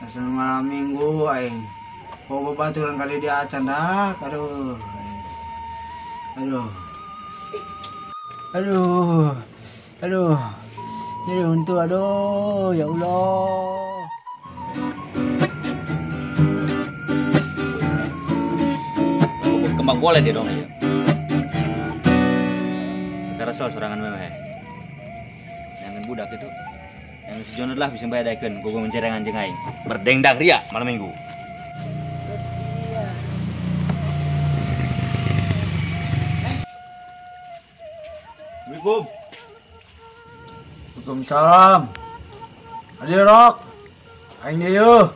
Asal malam minggu aing. Kok babaturan kali dia acan dah. Aduh. Aduh. Aduh. Aduh. Jadi untuk aduh ya Allah. Kembang boleh dia dong ya. Kita resol sorangan memang. Jangan budak itu. Yang sejono lah bisa bayar daikeun, gogo mencerengan jeung aing. Berdendang ria malam minggu. Assalamualaikum. Waalaikumsalam. Adi rok. Aing ieu.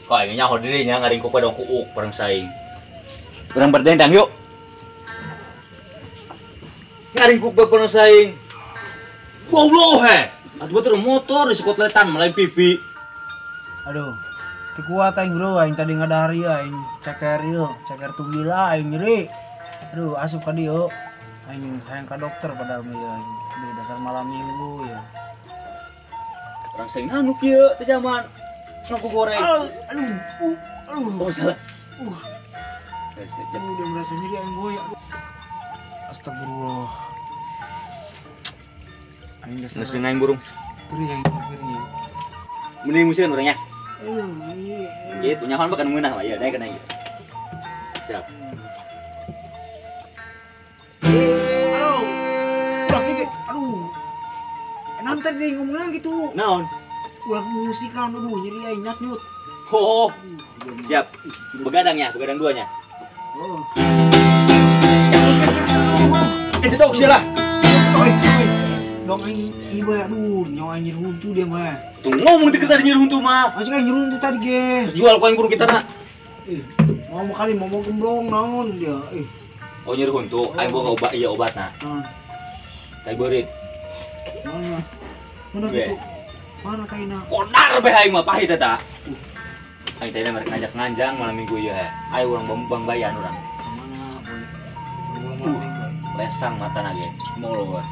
Kok aing nyaho deui nya ngaringkuk pada kuuk bareng saing. Urang berdendang yuk. Ngaringkuk bareng saing. Goblok he. Atuh batur motor di sekotletan melain pipi. Aduh. Teu kuat aing bro, aing tadi ngadari aing ceker ieu, ceker tunggil aing nyeri. Aduh, asup ka dieu. Aing hayang ka dokter padahal mah ieu aing. Aduh, dasar malam minggu ya. Urang saing anu kieu teh zaman. Ngaku goreng. Aduh, aduh. Oh, salah. Aduh, udah merasa nyeri aing boy. Astagfirullah. Aing dasar. Geus aing burung. Perih aing perih. Mending musieun urangnya. Gitu nyahoan mah kan meunah mah ieu daek kana ieu. Siap. Aduh. Ulah kieu. Aduh. Enak tadi ngomongna gitu. Naon? Ulah musikan aduh nyeri aing nyat nyut. Oh. Siap. Begadang ya, begadang duanya. Oh. Itu dong sih lah. Oi, oi. Dong aing ieu bae aduh nyawa aing nyeri huntu dia mah. Tuh ngomong deket tadi nyeri huntu mah. Anjing aing nyeri huntu tadi ge. Terus jual ku aing burung kita na. Ih, mau kali mau gemblong naon dia. Ih. Oh nyeri huntu, aing bawa obat iya obatna. Naon? Tai beurit. Mana? Mana gitu? Mana kaina? Konar bae aing mah pahit eta. Aing teh mereka ngajak nganjang malam minggu ieu he. Aing urang bang bayan urang. Mana boy? Malam minggu. Lesang matana ge. Molo gua.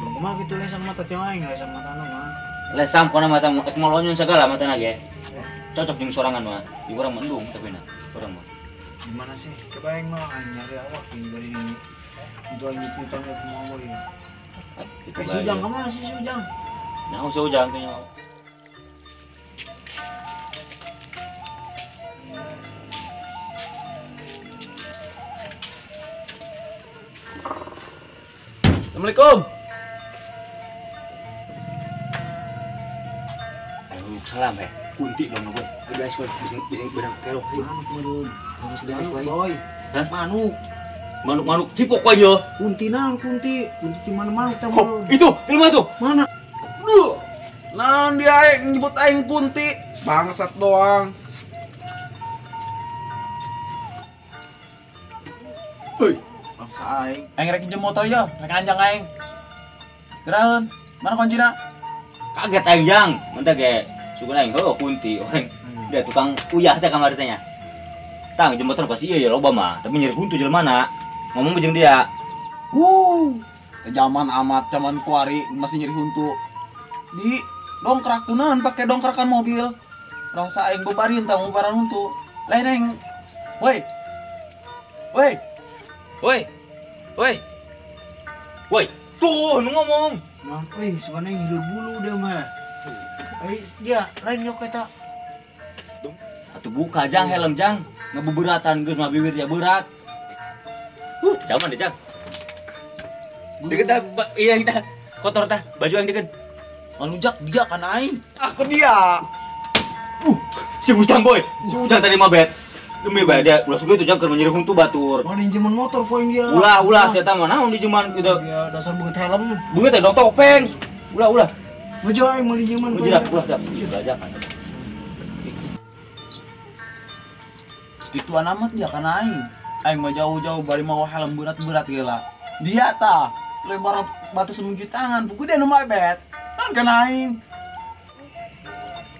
Kumaha kitu lesang mata teh aing, lesang matana mah. Lesang kona mata ek molonyun segala matana ge. Cocok jeung sorangan mah. Di urang mendung tapi na. Urang mah. Gimana sih? Coba aing mah aing nyari awak ini dari ini. Itu aing ikutan ke kumaha ieu. Si Ujang kemana sih si Ujang? Nah, si Ujang kayaknya. Assalamualaikum. Salam ya. Kunti dong gue. Udah guys, bising benang kelok. Manuk meureun. Manuk boy. Hah? Manuk. Manuk-manuk cipok aja. Kunti naon kunti? Kunti di mana manuk teh meureun. Itu, ilmu itu. Mana? Duh. Naon dia aing nyebut aing kunti? Bangsat doang. Hei, bangsa aing. Aing rek minjem motor yo, rek anjang aing. Geraheun, mana kuncina? Kaget aing jang, mentah ge sugan aing heuh kunti orang. Dia tukang uyah teh kamari teh nya. Tang jeung motor pasti ieu ya loba mah, tapi nyeri huntu jelema. Ngomong jeung dia. Zaman amat, zaman kuari masih nyeri huntu. Di dongkrak tuh naon pakai dongkrakan mobil. Rasa aing bebarin tah mubaran huntu. Lain aing. Woi. Woi. Woi. Woi. Woi, tuh nu ngomong. Naon euy, sugan aing ngidur bulu dia mah. Dia lain yok eta. Atuh buka jang helm jang, ngebeberatan geus mah bibir dia berat. Zaman deh jang. Deket dah, iya kita kotor tah, baju yang deket. Anu jak dia kan aing. Aku dia. Si Ujang boy, si Ujang tadi mah bet. Demi bae dia ulah suka itu jang keur nyeri huntu batur. Mana injeman motor poin dia. Ulah ulah saya mah naon dijeman gitu. Ya dasar beungeut helm. Beungeut teh dong topeng. Ulah ulah. Baju aing mau dijeman. Ulah ulah dah. Belajar kan. Ituan amat dia kan aing. Aing mah jauh-jauh bari mawa helm berat-berat gila. Dia tah lempar batu semuju tangan, buku dia nu mabet. Kan kana aing.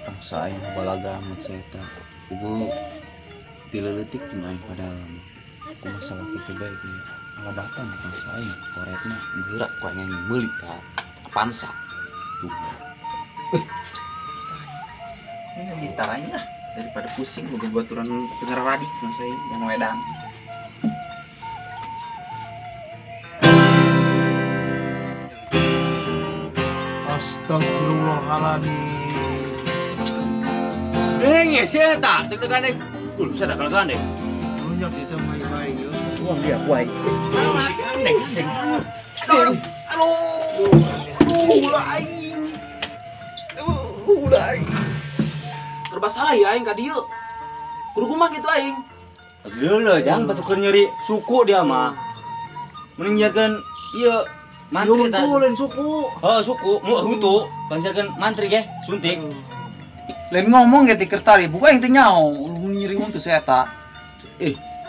Bangsa aing balaga amat saya tah. Pugu tileutik jeung aing padahal. Ku masalah kitu bae ge. Alabatan bangsa aing koretna geura ku aing meuli ka Avanza. Tuh. Ini gitarnya lah daripada pusing boga baturan tengah radik masa yang wedang. Astagfirullahaladzim. Deng ya sih tak deg-degan deh. Bisa tak kalau deh. Lunjak itu mai-mai yo. Uang dia kuai. Aduh, aduh, ulah aing. Ulah aing. Serba salah ya aing ka dieu. Kudu kumaha kitu aing. Geuleuh jang batukeun nyeri suku dia mah. Mending nyiarkeun ieu mantri tah. Lain suku. Heuh suku, mu huntu, pancarkeun mantri ge suntik. Lain ngomong ge ti kertari, buka aing teh nyaho nyeri huntu si eta.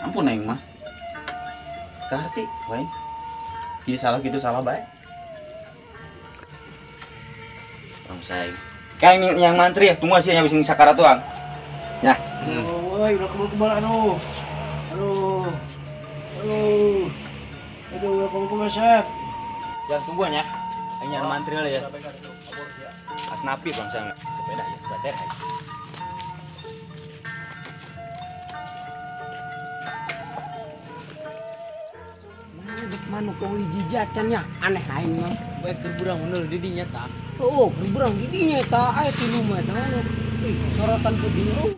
Ampun aing mah. Kaharti wae. Jadi salah gitu salah bae. Bangsa aing. Kayak yang mantri ya, tunggu sih yang bisa sakarat tuang. Ya. Woi, udah kebal-kebal aduh. Aduh. Aduh. Aduh, udah kebal-kebal, Chef. Jangan tungguan ya. Ini yang mantri lah ya. Asnapi bangsa sepeda ya, bater. Manuk kau hiji jacannya aneh aing mah. Bae keur burang bener di dinya tah. Oh, keur burang di dinya tah aya tilu mah tah manuk. Ih, sorotan ku dinya.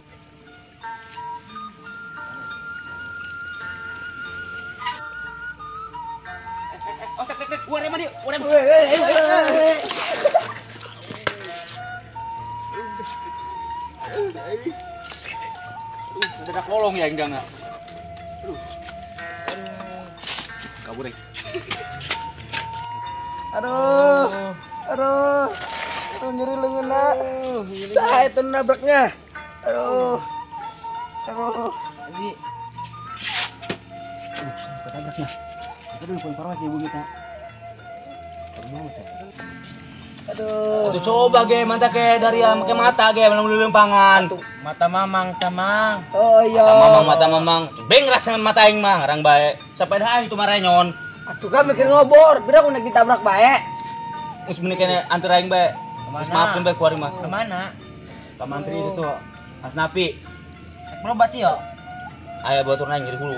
Oh, tek tek urang mah dieu, urang. Udah kolong ya enggang. Aduh. Kabur. Aduh. Aduh. Aduh nyeri leungeunna. Saha eta nabraknya? Aduh. Aduh. Ini. Ketabraknya. Itu dulu poin parah ibu kita. Aduh. Aduh coba ge mantap ke dari yang make mata ge belum lempangan. Mata mamang tamang. Oh iya. Mata mamang, beng rasa mata aing mah ngarang bae. Sepeda aing tu marenyon. Atuh kan mikir ngobor, beda ku ditabrak bae. Geus meuni kene antar aing bae. Geus maafkeun bae ku ari mah. Kemana? Ka mantri itu tuh. Asnapi. Rek berobat ieu. Aya batur aing nyeri hulu.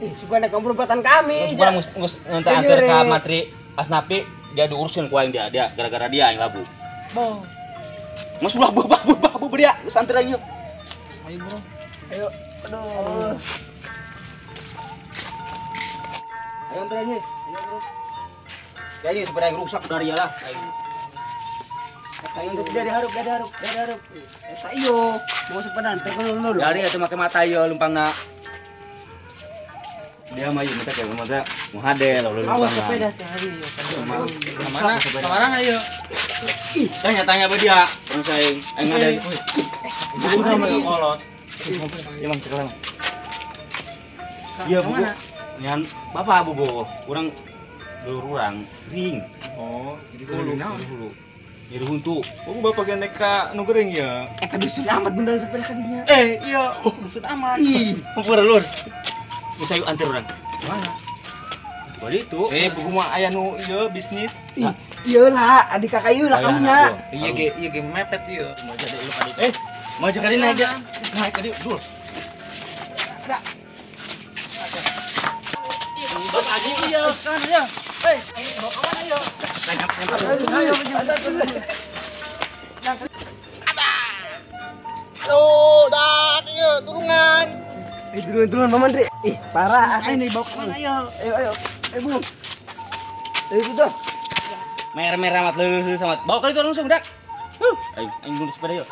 Ih, suka nek berobatan kami. Geus geus ngantar antar ka mantri Asnapi, dia diurusin ku aing dia gara-gara dia aing labu. Bo. Mas ulah babu dia, geus antar aing yuk. Ayo, Bro. Ayo. Aduh. Ayo antar aing. Ayo, Bro. Ya ini sepeda yang rusak dari ya lah. Ayo dari harup, dari harup, dari harup. Eta iyo, mau sepeda teh dulu. Dari atuh make mata ieu lumpangna. Dia mah ieu mata kayak mata mau hade lalu lumpangna. Awas sepeda teh hari ieu. Kemana? Kemana ayo? Ih, tanya-tanya apa dia? Bang saing, aing ada. Buku mah kolot. Iya mang cekel. Iya buku. Nyan bapak bubu, urang dulur urang ring. Oh, jadi hulu. Hulu. Nyeri huntu. Oh, bapak ge ka nu geuring ya. Eta dusun amat bener sepeda kadinya. Iya, dusun amat. Ih, ampun lur. Geus ayo antar urang. Mana? Bali itu. Buku mah aya nu ieu bisnis. Iya lah, adik kakak ieu lah kamunya. Iya ge, iya ge mepet ieu. Mau jadi ieu adik. Mau jadi naik aja. Naik tadi, dul. Bapak Agung iya, kan ya. Hei, bawa ke mana yo? Ayo, Aduh, dah ieu tulungan. Tulungan Pak Menteri. Ih, parah. Ini bawa ke mana yo? Ayo, ayo. Bu. Ayo sudah. Merah-merah amat leuh sama. Bawa kali itu langsung, dak. Ayo, ayo dulu sepeda yuk.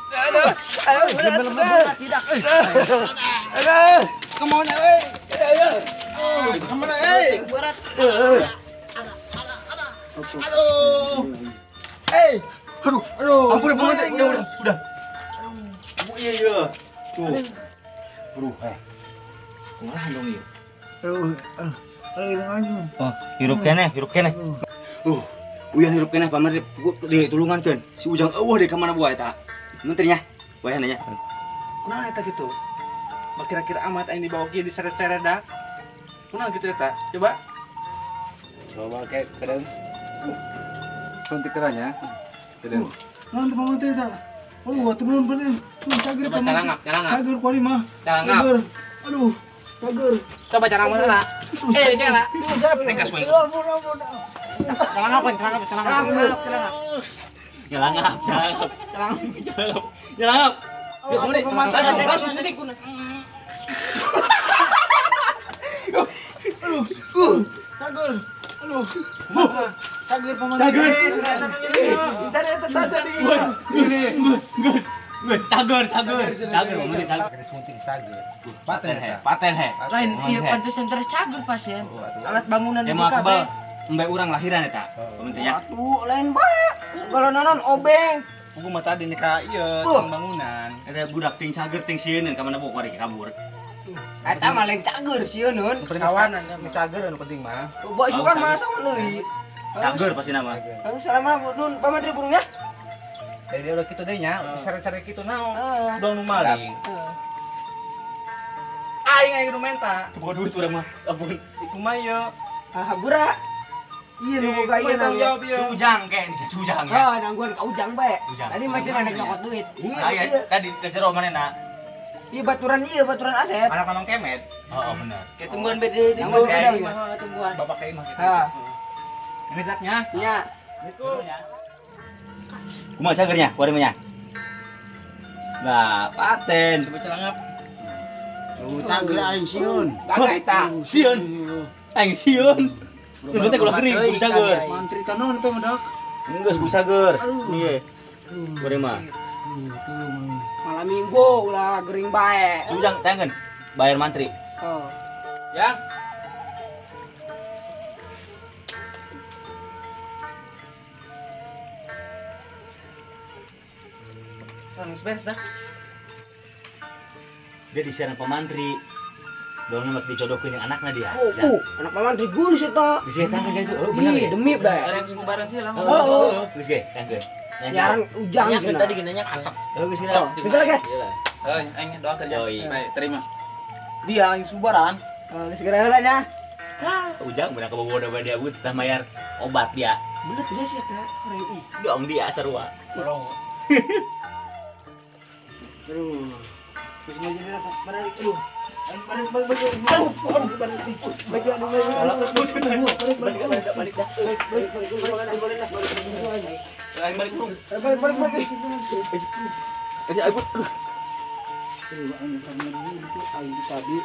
Aduh, ayo, tidak. Aduh, kemana, eh? Ayo. Kemana, eh? Berat. Aduh. Aduh, aduh. Ampun, ampun, udah. Aduh, iya, iya. Tuh. Bro, Kumaha dong ieu? Aduh, aduh. Oh, hirup keneh, hirup keneh. Uyan hirup keneh pamer di tulungankeun. Si Ujang eueuh deui ka mana buah eta. Menterinya, wayah nanya. Kunaon eta kitu? Kira-kira amat aing dibawa kieu diseret-seret dah. Kunaon kitu eta? Coba. Coba kayak kadang suntik keranya. Naon teh pamantri eta? Oh, atuh nuhun bener. Cager pamantri. Cager kuari mah. Cager. Aduh, cager. Coba cara mana lah? Eh, jangan lah. Nekas we. Celangap, celangap, celangap. Celangap, celangap. Celangap. Celangap. Aduh, cager. Aduh. Cager pamantri. Cager. Cager, cager. Cager pamantri cager. Suntik cager. Paten he, paten he. Lain ieu pantesan tercager pasien. Alat bangunan di KB. Embe urang lahiran eta. Pamantri nya. Atuh lain bae. Kalau nanon obeng. Pugu mah tadi nika ieu bangunan. Eta budak ting cager ting sieun ka mana bok bari kabur. Eta mah lain cager sieun. Perkawanan nya cager anu penting mah. Bawa isukan mah sama deui. Cager pasti nama. Salam nun pamantri burungnya. Dari dia udah kitu deui nya, sare-sare kitu naon. Dong nu maling. Aing aing nu menta. Teu duit urang mah. Ampun. Kumaha ieu? Habura. Iya nu boga ieu nang Ujang ke, Ujang ya. Oh, nangguan ka Ujang bae. Tadi mah cenah nyokot duit. Iya, tadi ke jero manehna. Iya baturan Asep. Anak Mamang Kemet. Heeh, bener. Kayak tungguan bede di tungguan. Bapak kayak mah gitu. Ini zatnya. Iya. Kumaha cagernya? Kuari mah nya. Nah, paten. Coba celangap. Cager aing sieun. Cager eta. Sieun. Aing sieun. Lu teh ulah gering kudu cager. Mantri tanon eta mah dak. Geus kudu cager. Ieu. Kuari mah. Malam minggu ulah gering bae. Ujang tangan bayar mantri. Oh. Ya. Geus beres dah. Dia disiaran pamantri. Dongnya mak dijodohkeun jeung anakna dia. Oh, anak pamantri geus eta. Geus eta kan gitu. Oh, bener ya. Demi bae. Arek bubaran sih lah. Oh, geus ge, tangkeun. Nyaran Ujang cenah. Tadi gini nya atap. Oh, geus lah. Geus lah, guys. Heuh, aing doa kerja. Baik, terima. Dia aing subaran. Geus geura heula nya. Ujang bener kabogoh bae dia tah mayar obat dia. Bener tidak sih eta? Orang ih. Dong dia sarua. Aduh. Terus ngaji balik aduh. Balik balik balik. Balik balik balik balik balik. Balik balik. Aduh, aing tadi.